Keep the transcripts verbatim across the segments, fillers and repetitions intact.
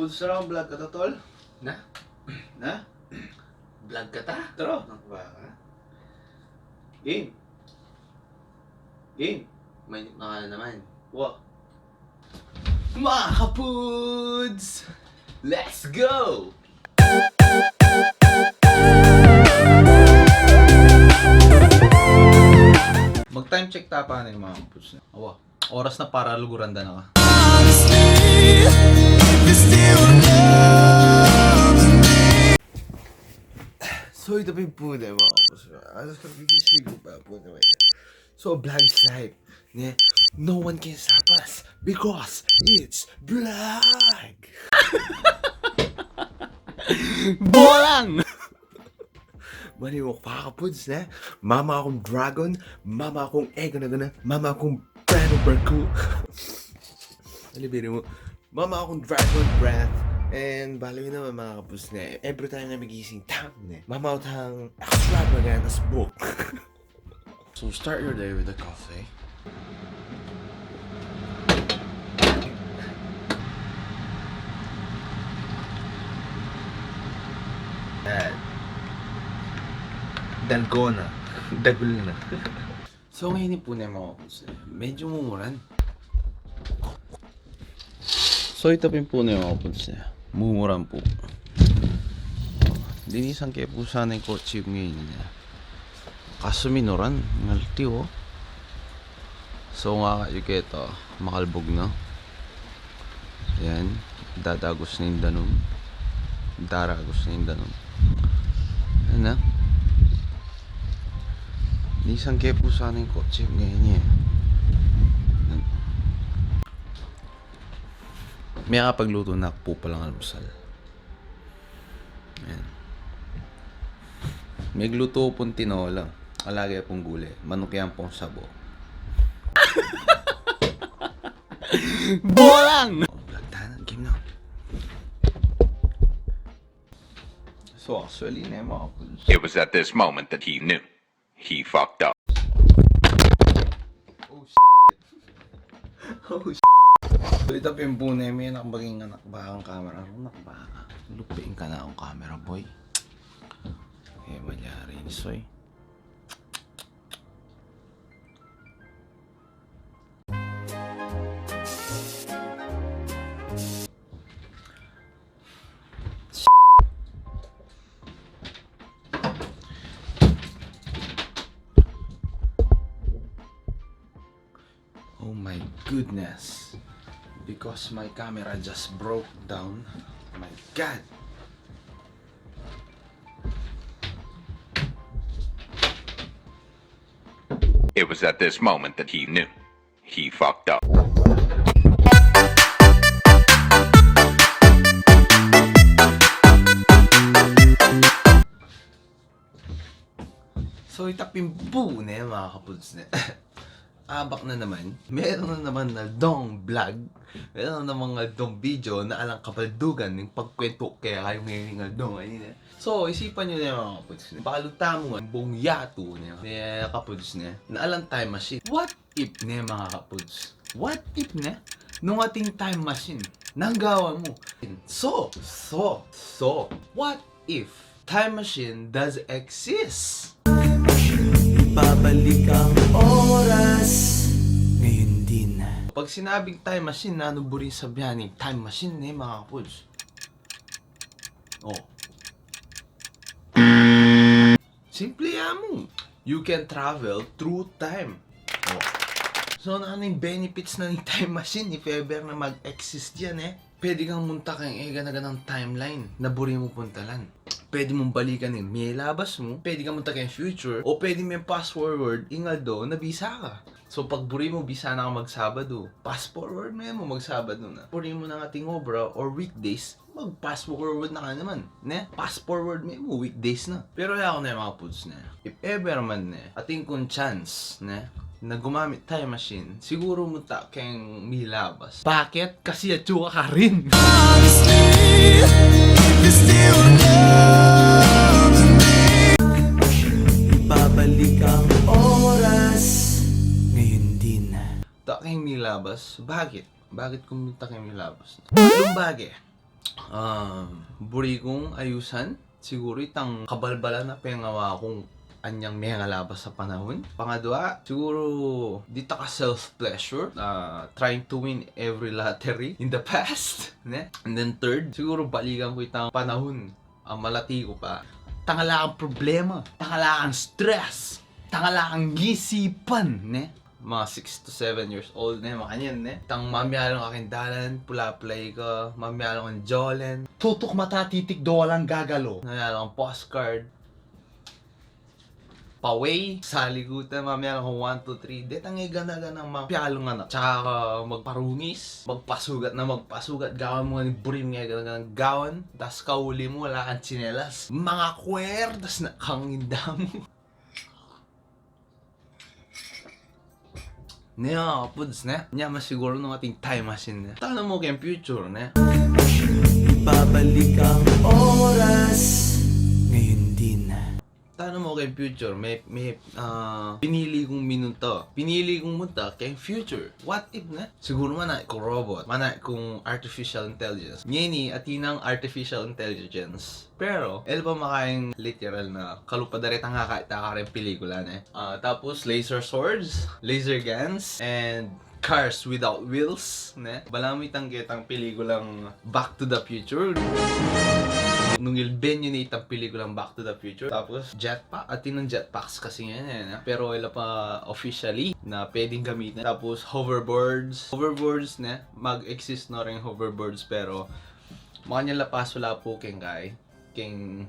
Gusto lang vlog ka, tol? Na? Na? Vlog ka ta? Tara. Nakba ka? Game. Game. May naka naman. Wa. Mga kapuds! Let's go! Mag-time check ta pa na yung mga kapuds na. Awa. Oras na para luguran da na ka. So, ita pin pu ne, mga kapuds. Alas ka, gigising ku pa pu ne. So, vlog site, ne? No one can stop us because it's vlog! Bolang! Mani mo, mga kapuds, ne? Mama akung dragon, mama akung egg na gana, mama akung Breno Berku. Ano biri mo? Mama akung dragon breath, and bali naman, mga kapuds, ne? Every time na magising tang, ne? Mama akung extravagant as book. So start your day with a coffee. Yan. Dalgona. Dagul na. So, ngeni pu ne, mga kapuds, ne, medyo mumuran. So, ita pin pu ne, mga kapuds, ne, mumuran pu. Linisan ke pu sana ing kotse ngeni, ne. Kasu minuran, ngalti, o. So, nga yu keta, makalbug na. Yan, dadagus na ing danum. Daragus na ing danum. Yan na. Linisan ke pu sana ing kotse ngeni, e. Mekapaglutu na ku pu palang almusal. Yan. Meglutu pung tinola. Ala ke pung gule. Manuk yan pung sabo. Bolang! Vlog tayo na. Game na. So, actually, ne, mga kapuds. It was at this moment that he knew. He fucked up. Oh, shit. Oh, shit. So, ita pin pu ne, me, nakbaging anak ba ang camera? Anak ba? Luping ka na ang camera, boy. E, malyari ni Soy. Oh my goodness. Because my camera just broke down. My God. It was at this moment that he knew. He fucked up. So, ita pin pu ne, mga kapuds, ne. Abak na naman. Meron na naman aldong vlog. Meron na naman aldong video na alang kapaldugan ning pagkwentu ke kayu ngeni ning aldo ngeni, ne. So, isipan yu ne, mga kapuds, ne. Balu tamu ngan buung yatu, ne, mga kapuds, ne, na alang time machine. What if ne, mga kapuds? What if ne? Nung atin time machine, nanu ing gawan mu? So, so, so, what if time machine does exist? Ibabalik ang oras ngayon din. Pag sinabing time machine, nanu buring sabian ning time machine, ne, mga kapuds? Oh. Simple ya mu. You can travel through time. Oh. So, nanu ing benefits na ning time machine if ever na mag-exist yan, e? Pwede kang munta keng e gana-ganang timeline na buri mu puntalan. Pwede mung balikan ing milabas mu, pwede kang munta keng future, o pwede meng fast forward ing aldo na bisa ka. So, pag buri mu, bisa na ka mag-Sabadu, fast forward me mu, mag-Sabadu na. Buri mu nang ating obra or weekdays, mag-fast forward na ka naman, ne? Fast forward me mu, weekdays na. Pero yaku ne, mga puds, ne, if ever man, ne, atin kung chance, ne, na gumamit time machine, siguru munta keng milabas. Bakit? Kasi atyu ka karin. Ibabalik ang oras ngayon din. Munta keng milabas. Bakit? Bakit kung munta keng milabas? Tatlung bage. Um, buri kung ayusan, siguru itang kabalbalan a pengawa kung anyang mengalabas a panahun. Pangadwa, siguru di ta ka self-pleasure, ah, trying to win every lottery in the past, ne? And then third, siguru balikan ku itang panahun a malati ku pa. Tangala kang problema, tangala kang stress, tangala kang isipan, ne? Mga six to seven years old, ne? Makanyan, ne? Tang mamialang ka keng dalan, pula-pula ka, mamialang kang jolen, tutuk mata titik do walang gagalo, mamialang kang postcard, paway, saligutan, mamialang kang one, two, three, detang e gana-ganang mapialung anak. Tsaka ka magparungis, magpasugat na magpasugat, gawan mu ngan buring e gana-ganang gawan, das kauli mu, wala kang tsinelas, mga kwerdas na kang indamu. Ne, mga kapuds, ne? Nya, masiguru nung ating time machine, ne? Tana mu keng future, ne? Ibabalik ang oras ngayon din. Tana mu keng future, me, me, ah, pinili kung minunta. Pinili kung munta keng future. What if, ne? Siguru mana kung robot, mana kung artificial intelligence. Ngeni, atin nang artificial intelligence. Pero, e la pa makaing literal na kalupa da retang akakit ta kareng pelikula, ne? Ah, tapus laser swords, laser guns, and cars without wheels, ne? Balamu itang ketang pelikulang Back to the Future. Nung ilben yu ne itang pelikulang Back to the Future. Tapus jetpack, atin nang jetpacks kasi ngeni, ne? Pero e la pa officially na pwedeng gamitan. Tapus hoverboards. Hoverboards, ne? Mag-exist na ring hoverboards, pero makanyan la pa sulapu keng kai, keng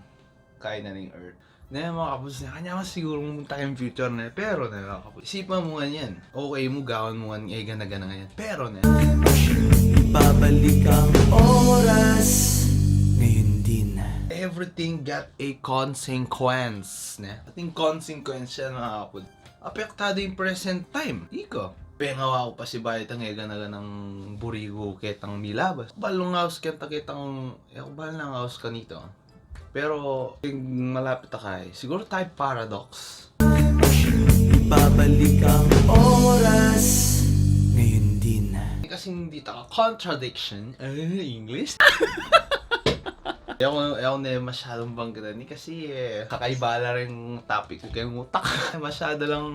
kai na ning Earth. Ne, mga kapuds, ne, kanyan masiguru munta keng future, ne? Pero, ne, mga kapuds, isipan mu ngan yan. Okay mu, gawan mu ngan e gana-gana ngan yan. Pero, ne, ibabalik ang oras ngayon din. Everything got a consequence, ne? Atin consequence yan, mga kapuds. Apektadu ing present time. Ika, pengawa ku pasibayu itang e gana-ganang buri ku ketang milabas. Balung aus kenta ketang, e ku bal nang aus kanita. Pero, ing malapit a kai, siguru time paradox. Ibabalik ang oras ngayon din. Kasi hindi ta ka contradiction, eh, English? E ku, e ku ne masyadung banggitan ini kasi, eh, kakaiba la ring topic ku keng utak. Masyadu lang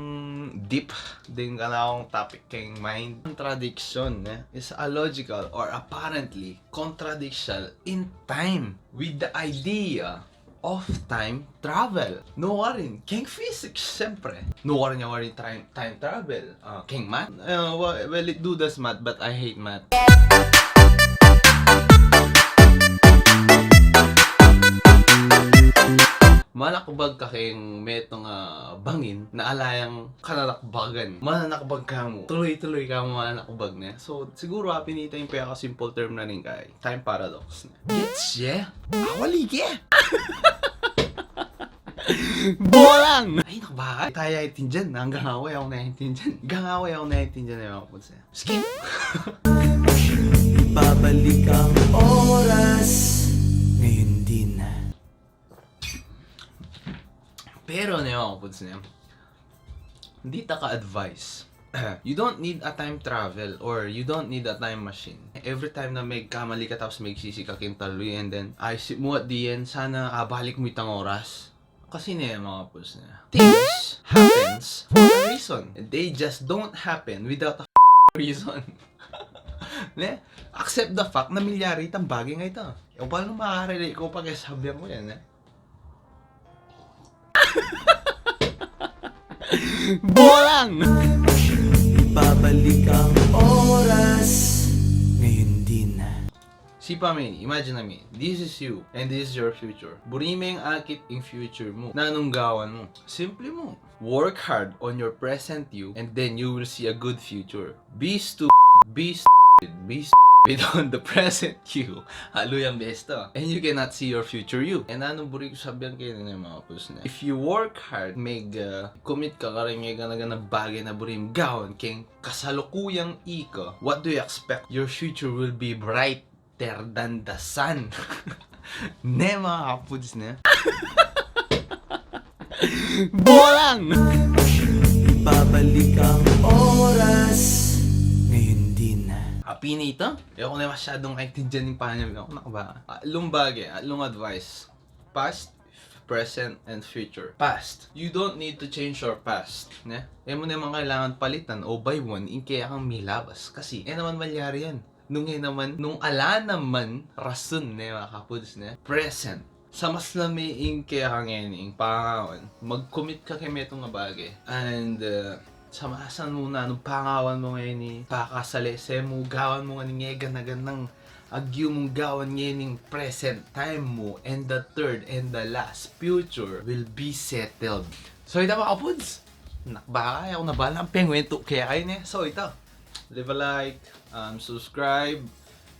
deep ding kanakung topic keng mind. Contradiction, eh, is a logical or apparently contradiction in time with the idea of time travel. Nukarin, keng physics, siyempre. Nukarin ya waring time, time travel. Ah, keng math. Uh, well, well, it do does math, but I hate math. Manakbag ka keng metung a bangin na ala yang kananakbagan. Mananakbag ka mu. Tuloy-tuloy ka mu mananakbag, ne? So, siguru apin ita ing peka-simple term na ning kai. Time paradox, ne? Gets ye? Awali ke? Bolang! Ay, naku, baka. Taya itindian. Anggang aku, e ku na itindian. Anggang aku, e ku na itindian, e ku na itindian. Skip! Ibabalik ang oras ngayon din. Pero, ne, mga kapuds, ne, di ta ka-advise. You don't need a time travel or you don't need a time machine. Every time na magkamali ka tapos magsisi ka keng taluy, and then, ay, si, mu at the end, sana abalik mu itang oras. Kasi ne, mga kapuds, ne, things happens for a reason. They just don't happen without a reason. Ne? Accept the fact na milyari itang bagay nga ita. Yung paano makarelate ku pag-sabyan ku yan, ne? Bolang! Ibabalik ang oras ngayon din. Sipa mi, imagine mi, this is you, and this is your future. Buri meng akit ing future mu. Nanung gawan mu? Simple mu. Work hard on your present you, and then you will see a good future. Be stupid, be stupid, be stupid on the present you. Halu yang besta. And you cannot see your future you. And nanung buri ku sabyan keni, mga kapuds, ne, if you work hard, mag, uh, commit ka kareng e gana-ganang bagay na buri mung gawan keng kasalukuyang ika, what do you expect? Your future will be brighter than the sun. Ne, mga kapuds, ne? Bolang! Ibabalik ang oras ngayon din. Pini ita? E ku na masyadung kaintindian ing panyam. E ku na ba? Atlung bage, atlung advice. Past, present, and future. Past. You don't need to change your past, ne? E mu naman kailangan palitan o bayuan ing kekang milabas. Kasi, e naman malyari yan. Nung e naman, nung ala naman rason, ne, mga kapuds, ne? Present. Samaslan me ing keka ngeni, ing pangawan. Mag-commit ka kaya metung a bage. And, uh, samasan mu na nung pangawan mu ngeni, pakasalese mu, gawan mu ngeni, ngeganaganang agyu mung gawan ngening present time mu, and the third and the last, future will be settled. So, ita, mga kapuds, nakbaka, e ku na balang pengwentu kekayu, ne. So, ita, leave a like, um, subscribe,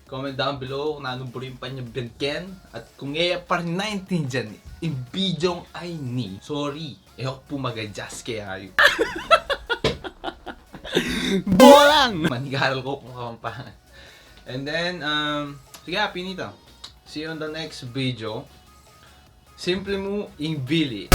comment down below kung nanu buri ing panyabyan ken. At kung e pa rin naintindian ing video a ini, sorry, e ku pu mag-adjust kekayu. Bolang! Manigaral ku pu Kapampangan. And then, um, sige, pini ita. See you on the next video. Simple mu ing bili.